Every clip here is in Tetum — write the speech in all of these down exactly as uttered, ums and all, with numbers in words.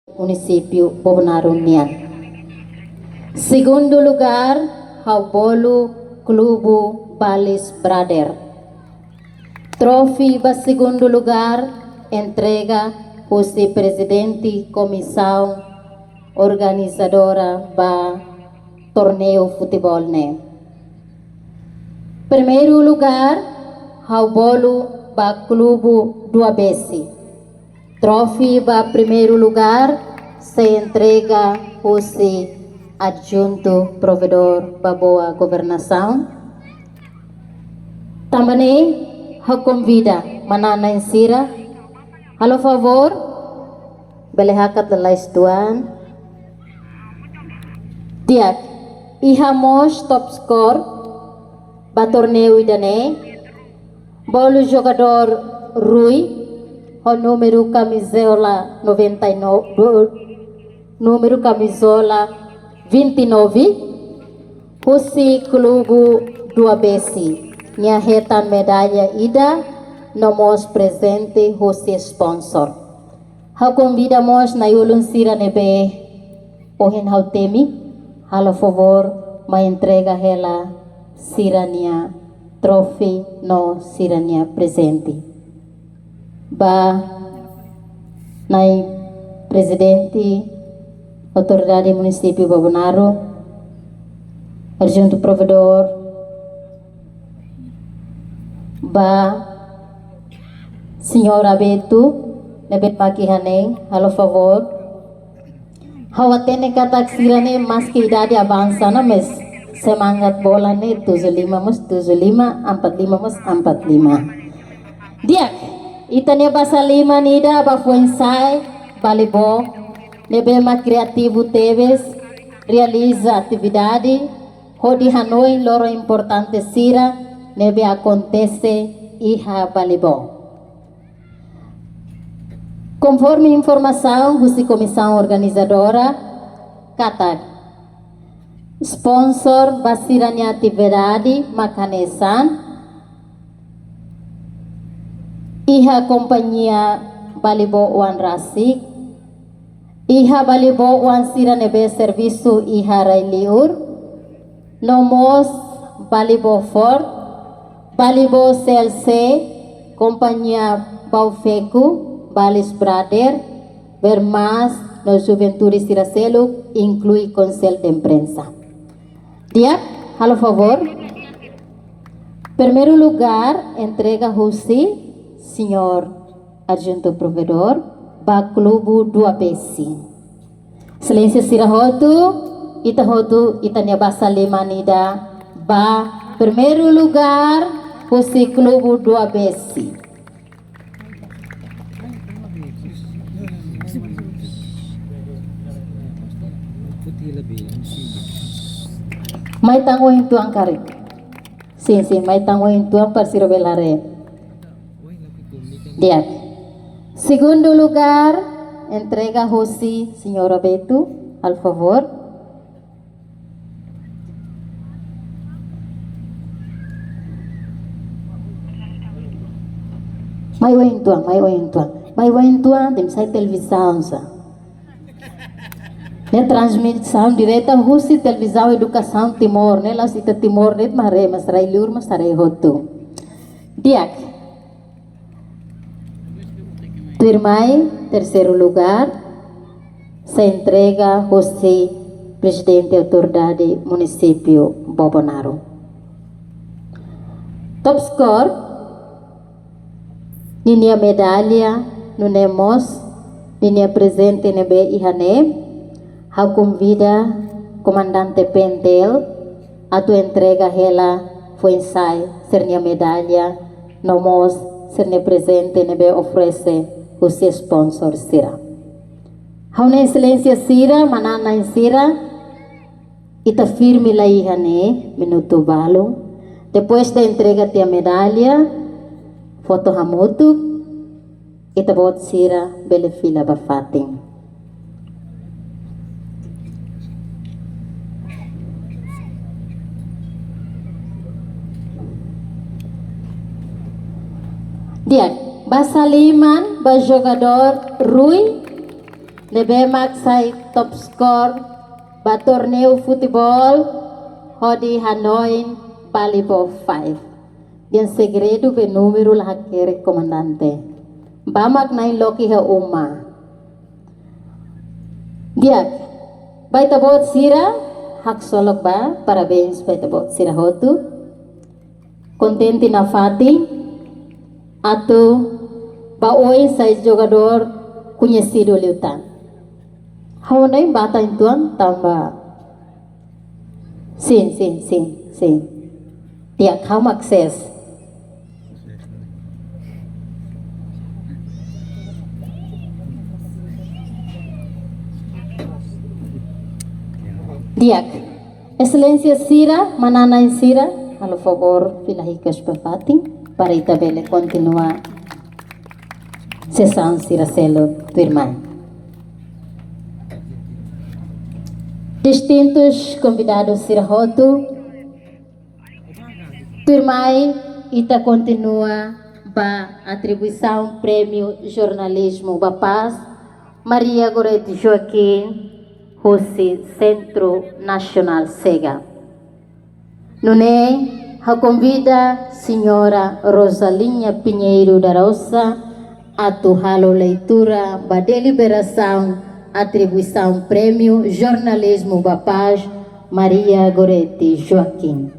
Munisípiu Bobonaro nian. Segundu lugar, ha'u bolu klubu Balis Brother. Trofi ba segundu lugar entrega husi prezidente komisaun organizadora ba torneiu futeból ne'e. Primeiru lugar, ha'u bolu ba klubu Dua Besi. Trofi ba primeiru lugar sei entrega husi adjuntu provedór ba boa governasaun. Tanba ne'e, ha'u konvida manán-na'in sira, halo favór, bele hakat lalais tuan. Di'ak, iha mós top score ba torneiu ida-ne'e, bolu jogadór Rui, ho númeru kamizola noventa e nove, númeru kamizola vinte e nove, husi klubu Dua Besi. Nia hetan medalla ida, no mós prezente husi sponsor. Ha'u konvida mós na'i-ulun sira ne'ebé ohin ha'u temi, halo favór mai entrega hela sira-nia trofi no sira-nia prezente. Ba Na'i Prezidente Autoridade Munisípiu Bobonaro, adjuntu provedór, ba señór Abetu, ne'ebé mak iha ne'e, halo favór. Ha'u hatene katak sira-ne'e maski idade avansa ona, mas semangat bola ne'e tujuh lima mós tujuh lima, empat lima mós empat lima. Di'ak, ita-nia basa liman ida ba foin-sa'e Balibó, ne'ebé mak kriativu tebes, realiza atividade hodi hanoin loron importante sira ne'ebé akontese iha Balibó. Konforme informasaun husi komisaun organizadora, katak sponsor ba sira-nia atividade mak hanesan, iha kompañia Balibó oan rasik, iha Balibó oan sira ne'ebé servisu iha rai-liur, no mós Balibó Ford, Balibó C L C, kompañia Baufeco, Balis Brother, Vermas, no juventude sira seluk, inklui Konsellu de Imprensa. Di'ak, halo favór. Primeiru lugar, entrega husi señór adjuntu provedór ba klubu Dua Besi. Exelénsia sira hotu, ita hotu, ita-nia basa liman ida ba primeiru lugar husi klubu Dua Besi. Mai tan oin tuan karik. Sin, sin, mai tan oin tuan para sira bele haree. Di'ak. Segundu lugar, entrega husi señór Abetu, al favór. Mai oin tuan, mai oin tuan. Mai oin tuan, tem sai televizaun sa. Ne'e transmisaun direta husi Televizaun Edukasaun Timor, ne'e la'ós ita Timor de'it mak haree, mas rai-liur mós haree hotu. Di'ak. Tuirmai, terseiru lugar, sei entrega husi Prezidente Autoridade Munisípiu Bobonaro. Top score, ninia medalla, nune'e mós ninia prezente ne'ebé iha ne'e, ha'u konvida Komandante P N T L atu entrega hela foin-sa'e sira-nia medalla, no mós sira-nia prezente ne'ebé oferese husi sponsor sira. Ha'u-nia exelénsia sira, manán-na'in sira, ita firme lai iha ne'e minutu balu. Depois de entrega tiha medalla, foto hamutuk, ita-boot sira bele fila ba fatin. Di'ak, basa liman ba jogadór Rui, Ne'ebé mak sai top score ba torneiu futeból hodi hanoin Balibo Five. Dehan segredu be númeru la hakerek, komandante. Ba mak na'in loke iha uma. Di'ak, ba ita-boot sira, haksolok ba, parabéns ba ita-boot sira hotu. Kontente nafatin, atu ba oin sai jogadór koñesidu liután. Ha'u ne'e bata intuan tanba. Sin, sin, sin, sin. Di'ak, ha'u mak ses. Di'ak. Exelénsia sira, manán-na'in sira, halo favór fila hikas ba fatin, para ita bele kontinua sesaun sira seluk tuirmai. Distintus konvidadu sira hotu, tuirmai ita kontinua ba atribuisaun Prémiu Jornalizmu ba Pás, Maria Gorete Joaquim, husi Sentru Nasionál Chega. Nune'e, ha'u konvida Señora Rosalinha Pinheiro da Roça atu halo leitura ba deliberasaun atribuisaun Prémiu Jornalizmu ba Pás, Maria Gorete Joaquim.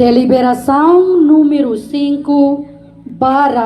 Deliberasaun númeru cinco barra